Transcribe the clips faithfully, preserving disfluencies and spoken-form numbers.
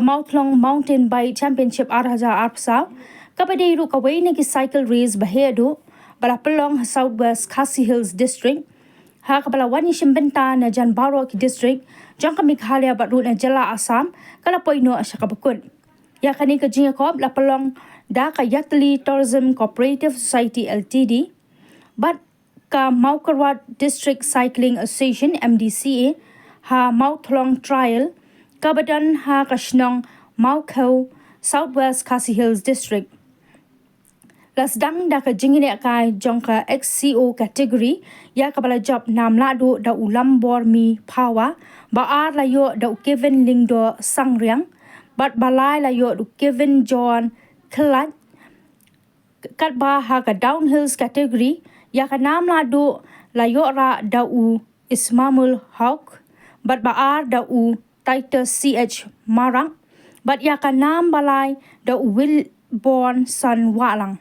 Mawthlong Mountain Bike Championship ar hajar arphew saw, kaba dei ruh kawei na ki cycle race ba heh duh ba la pynlong ha South West Khasi Hills District, ha kaba la wan ïashim bynta na jan baroh ki district jong ka Meghalaya bad ruh na jylla Assam, ka la poi noh sha kaba kut. Ïa kane ka jingïakop la pynlong da ka Yatali Tourism Cooperative Society L T D bad ka Mawkyrwat District Cycling Association, M D C A, ha Mawthlong Trail, kaba don ha ka shnong Mawkhew, South West Khasi Hills District. La sdang da ka jingïalehkai jong ka X C O category, ïa kaba la jop nam lahduh da u Lambormi Phawa, ba ar la ïoh da u Kevin Lyngdoh Sangriang, bad ba lai la ïoh da u Kevin John Khlait, katba ha ka downhills category, ïa ka nam lahduh la ïoh rah da u Ismamul Hok, bad ba ar da u Titus C H Marak, bad ïa ka nam ba lai da u Wilborn San Wahlang.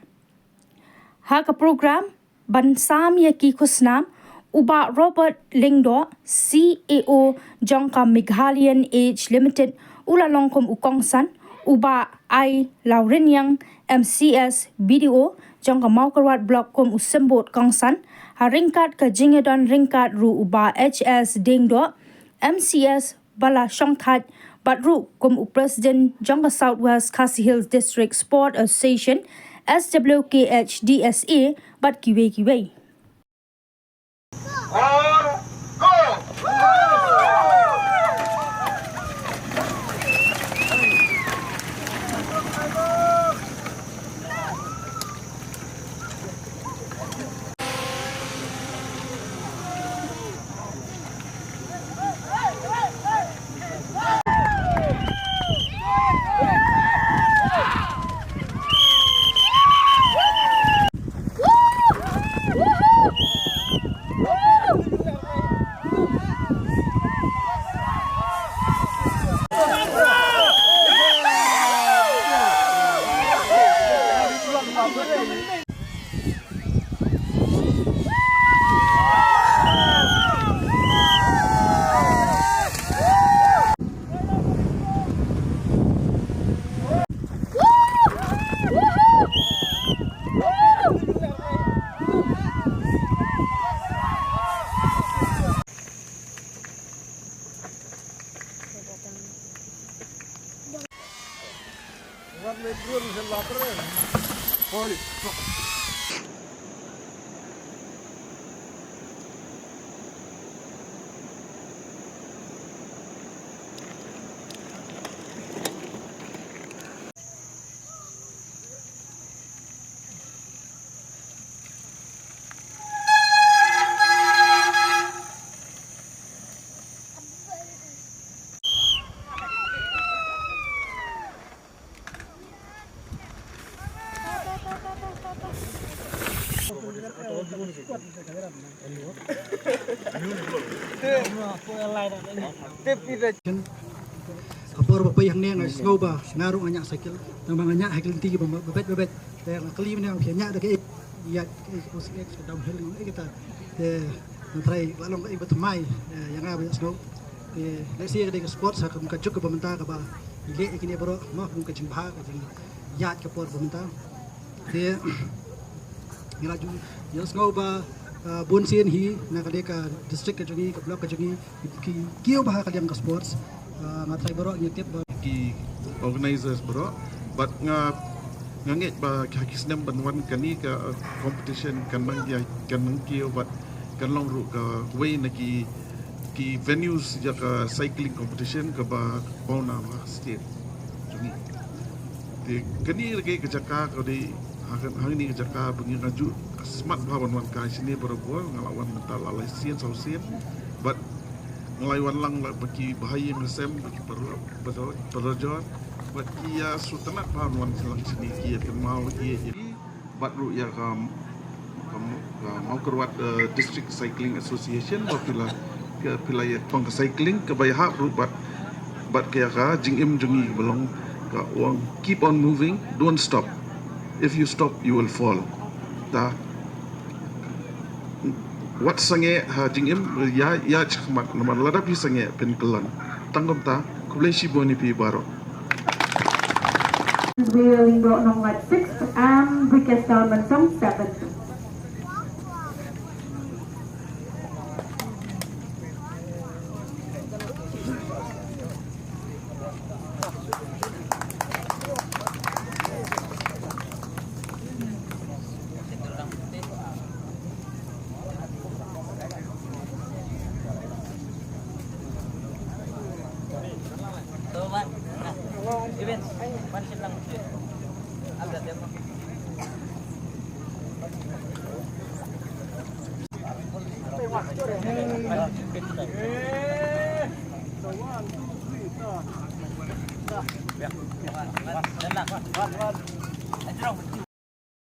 Ha ka program ban sam ïa ki khusnam, u Bah Robert Lyngdoh, C E O jong ka Meghalayan Age Limited, u la long kum u kongsan, u Bah Ai Lawriniang, M C S B D O jong ka Mawkyrwat Block kum u symbud kongsan, ha ryngkat ka jingïadon ryngkat ruh u Bah H S Diengdoh, M C S ba la shongthait, bad ruh kum u President jong ka South West Khasi Hills District Sport Association, S W K H D S A, bad kiwei kiwei. Ka por ba poi hangne nga sngew ba nga ruh nga ñiah cycle, tang ba nga ñiah ha ki lynti ba, ba beit ba beit. Te nga kylli mynne, phi ñiah da kaei? Ïa kaei, ka downhill, nga ong, eh, kata. Te nga tharai la long kaei ba thymmai, eh, ïa nga ba ïohsngew. Te lehse ka dei ka sports ha kum ka juk kaba mynta kaba ngi leh ïa kine baroh, mo, kum ka jingbha, ka jingïaid ka por ba mynta. Te ngi la ju ïohsngew ba, ah, bun sien hi na ka dei ka district ka jong ngi, ka block ka jong ngi, ki kiew bha ha ka liang ka sports. Ah, nga tharai baroh ngi tip ba ki organizers baroh, bad nga, nga ngeit ba ha ki snem ban wan kane ka, uh, competition kan nang ïa, kan nang kiew bad kan long ruh kawei na ki, ki venues ïa ka cycling competition kaba pawnam ha state jong ngi. Te kane ruh ka jaka ka dei, ha kan, hangne ka jaka ba ngi nga ju smat bha ban wan kai shane barabor, nga la wan mynta la lai sien saw sien. Bad nga la wan lang la ba ki bahaïing hasem, ba ki para, para, parajor, bad ki ïa sngewtynnat bha ban wan lang shane, ki ïa kynmaw, ki ïa, bad ruh ïa ka, ka, ka Mawkyrwat, eh, District Cycling Association, ba phi la, ka phi la ïa pang ka cycling kaba ïahap ruh bad, bad ka ïa ka jingim jong ngi ba long ka ong, "Keep on moving, don't stop. If you stop, you will fall." Ta wat sangeh ha jingim, ïa, ïa shakhmat, namar lada phi sangeh phin kyllon. Tang kumta, khublei shibun ïa phi baroh. Willing Bok Nonglat sixth and Brikestal Mynsong seventh.